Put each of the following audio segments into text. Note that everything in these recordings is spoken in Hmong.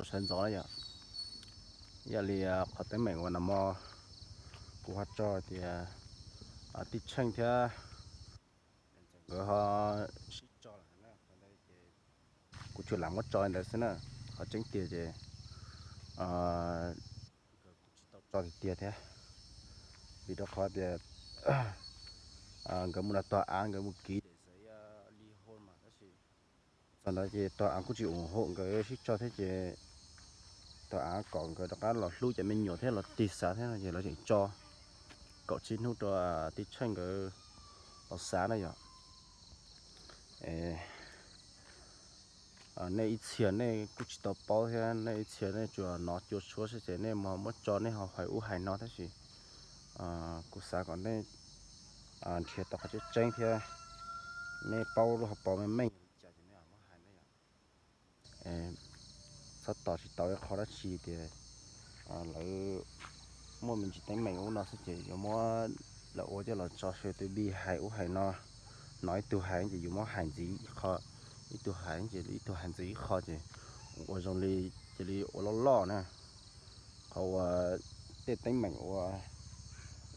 sawv ntxov na yom. Yog li qhov teeb meem uas nag hmo kuv ho tso tias Tij Tsheej thiab nkawd ho sib tso lawm na, qhov ntawd ces kuv tsuas lam muab tso li ntawd xwb na. Qhov tseeb tiag ces nkawd kuj tsis tau tso tiag tiag thiab, vim rau qhov tias nkawd mus nrog tog av nkawd mus kis daim giấy ly hôn mas tab sis txog ntawd ces tog av kuj tsis ủng hộ nkawd sib tso thiab ces tog av kom nkawd rov qab los hlub cov me nyuam thiab los tig xav thiab no ces lawv tseem tso kaum tsib hnub rau Tij Tsheej nkawd los xav na yom. Nej ib txhia nej kuj tsis tau paub thiab, nej ib txhia nej tsuas hnov cua tshuab xwb ces nej ho muab tso nej ho hais ub hais no tab sis kuv xav kom nej nrhiav tau qhov tseeb tseeb thiab nej paub lub hauv paus meej meej li cas ces nej muab hais na yom. Txhob tos tsis tau ib qho dab tsi tias lawv muaj me ntsis teeb meem ub no xwb ces yuav muab lawv ua coj los tso sawv tus bi hais ub hais no. No ib tug hais ces yus muab hais ntxiv ib qho, ib tug hais ces ib tug hais ntxiv ib qho ces ua zoo li cia li ua loj loj na. Qhov uas tej teeb meem uas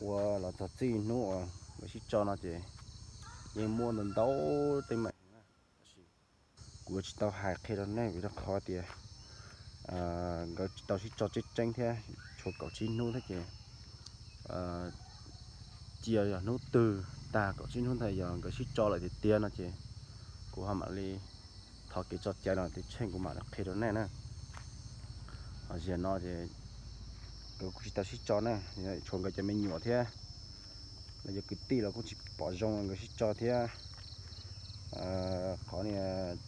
ua los txog txij hnub uas nkawd sib tso no ces yeej muaj ntau ntau teeb meem na. Tab sis kuv yuav tsis tau hais qhia rau nej vim rau qhov tias nkawd tsis tau sib tso tseeb tseeb thiab, tshuav kaum tsib hnub thiab ces cia yog hnub twg tag kaum tsib hnub ntawd yog nkawd sib tso lawm tiag tiag no ces kuv ho mam li thov kev tso cai no Tij Tsheej kuv mam li qhia rau nej na. Ho zaum no ces nkawd kuj tsis tau sib tso na, tshuav nkawd cov me nyuam thiab los yog kwv tij los kuj tsis pom zoo nkawd sib tso thiab. Qhov niag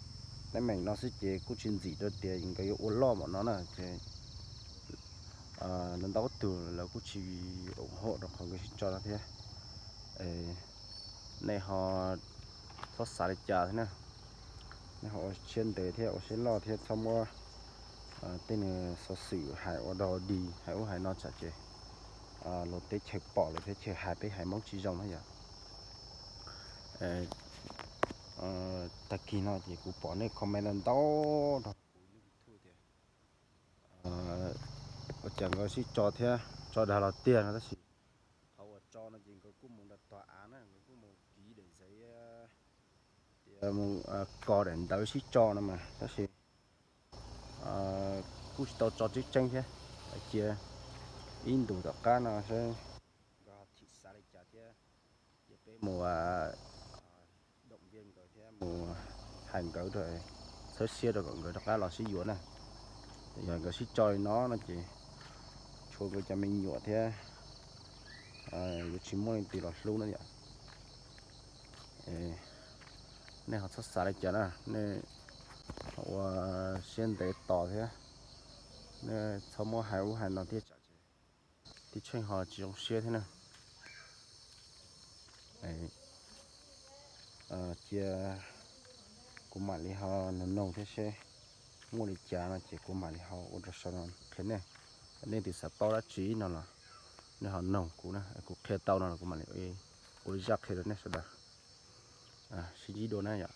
teeb meem no xwb ces kuj tsis ntxim rau tias nkawd yuav ua loj npaum no na ces ntau ntau tug lawv kuj tsis ủng hộ rau qhov nkawd sib tso no thiab. Nej ho txhob xav li cas thiab na, nej ho ua siab ntev thiab ua siab loj thiab txhob muab tej nws xov xwm hais ua dog dig hais ub hais no tsam ces luag teb chaws pom luag teb chaws hais peb haiv Hmoob tsis zoo na yom. Tag kis no ces kuv pom nej comment ntau ntau rau kuv YouTube tias ua cas nkawd sib tso thiab tso dag los tiag no tab sis qhov uas tso no ces nkawd kuj mus nrog tog av na, nkawd kuj mus kis daim giấy tias mus kos daim ntawv sib tso no mas tab sis kuj tsis tau tso tseeb tseeb thiab. Cia ib ntus tom qab no saib nkawd ho thim xav li cas thiab cia peb mus động viên nkawd thiab mus hais nkawd rau, txhawb siab rau kom nkawd rov qab los sib yuav na. Yog nkawd sib tso li no no ces tshuav nkawd cov me nyuam thiab yuav tsis muaj leej twg los hlub na yom. Nej ho txhob xav li cas na, nej ua siab ntev tos thiab nej txhob muab hais ub hais no thiab tsam ces Tij Tsheej ho tsis zoo siab thiab na. Cia kuv mam li ho noog noog thiab seb muaj li cas no ces kuv mam li ho ua rau saum no qhia nej. Nej twg xav paub dab tsi no los nej ho noog kuv na, kuv qhia tau no los kuv mam li ua zaj qhia rau nej sawv daws. Sib ntsib dua na yom.